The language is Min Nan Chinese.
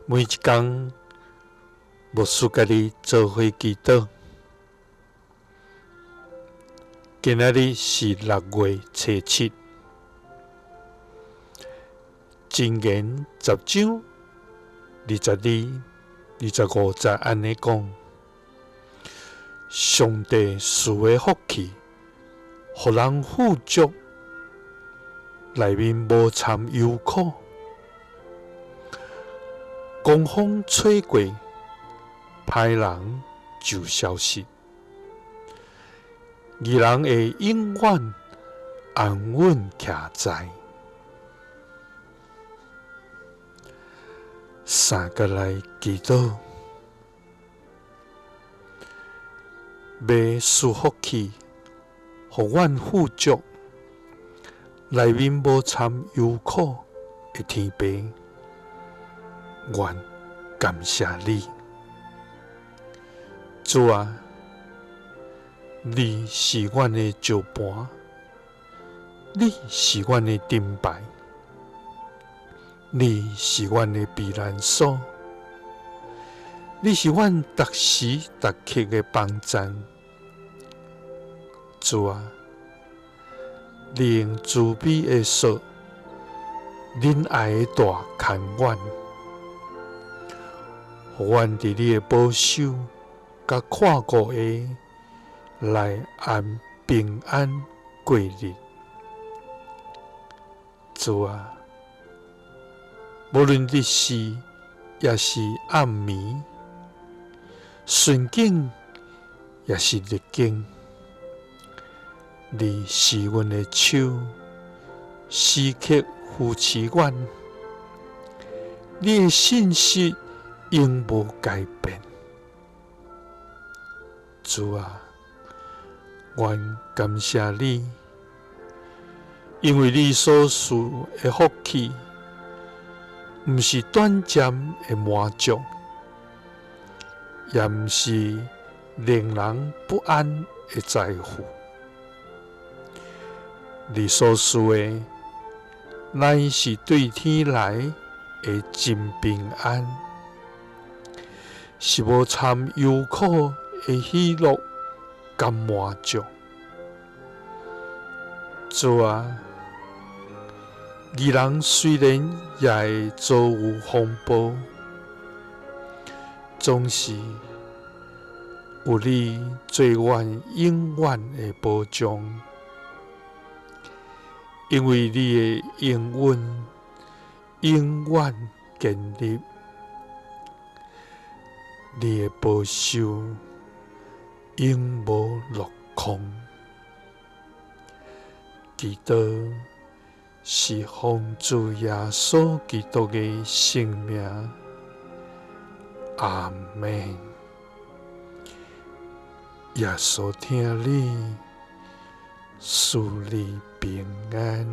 每一工，牧師佮你做伙祈禱。今仔日是6月初7，箴言10章22、25節按呢講：上帝賜的福氣，予人富足，內面無摻憂苦。狂風吹過，歹人就消失。義人會永遠安穩徛在。三個來祈禱，欲賜福氣，予阮富足，內面無摻憂苦的天父，阮感謝你，主啊，你是阮的石盤，你是阮的盾牌，你是阮的避難所，你是阮逐時逐刻的幫贊。主啊，你用慈悲的索，仁愛的帶牽阮，予阮佇你的保守佮看顧下來安平安過日。主啊，無論日時抑是暗暝，順境抑是逆境，你是阮的手，時刻扶持阮。你的信實永無改變。主啊，阮感謝你，因為你所賜的福氣，毋是短暫的滿足，也毋是令人不安的財富。你所賜的，乃是對天來的真平安，是無摻憂苦的喜樂佮滿足。主啊，義人雖然也會遭遇風暴，總是有你做阮永遠的保障，因為你的應允永遠堅立，你的保守永無落空。祈禱是奉主耶穌基督的聖名，阿們。耶穌疼你，賜你平安。